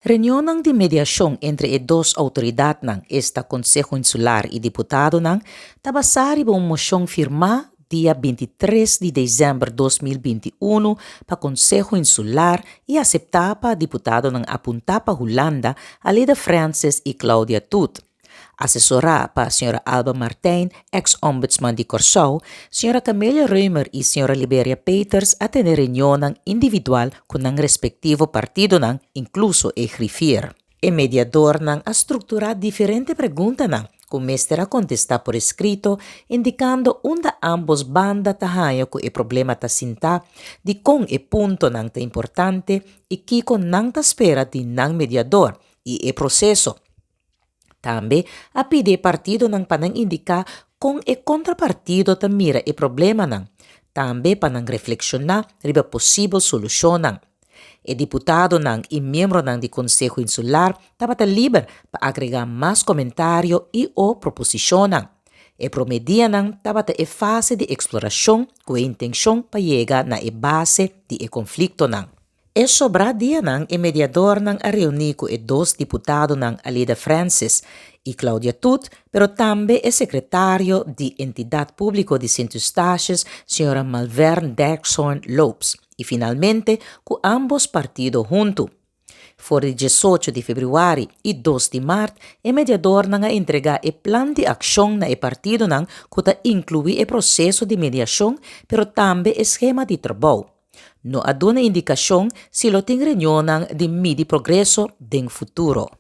Reunionnan di mediashon entre e dos outoridatnan, esta Konseho Insular i diputadonan, ta basá riba un moshon firmá dia 23 di desèmber 2021 pa Konseho Insular i aseptá pa diputadonan apuntá pa Hulanda, Alida Francis i Claudia Toet. Asesorá pa señora Alba Martijn, eks-ombudsman di Kòrsou, señora Camelia Römer i señora Liberia Peters a tene reunionnan individual ku nan respektivo partidonan, inkluso e griffier. E mediadornan a strukturá diferente preguntanan ku mester a kontestá por eskrito, indikando unda ámbos banda ta haña ku e problema ta sintá, dikon e puntonan ta importante i kiko nan ta spera di nan mediador i e proseso. Tambe a pidi e partidonan pa nan indiká kon e kontrapartido ta mira e problemanan, tambe pa nan reflekshoná riba posibel solushonnan. E diputadonan i miembronan di Konseho Insular tabata liber pa agregá mas komentario i o proposishonnan. E promé dianan tabata e fase di eksplorashon ku e intenshon pa yega na e base di e konfliktonan. E sobrá dianan e mediadornan a reuní ku e dos diputadonan Alida Francis i Claudia Toet, pero tambe e sekretario di Entidat Públiko di Sint Eustatius, señora Malvern Dijkshorn Lopes, i finalmente ku ámbos partido huntu. For di 18 di febrüari i 2 di mart e mediadornan a entregá e plan di akshon na e partidonan ku ta inkluí e proseso di mediashon pero tambe e skema di trabou. No a duna indikashon si lo tin reunionnan di midi progreso den futuro.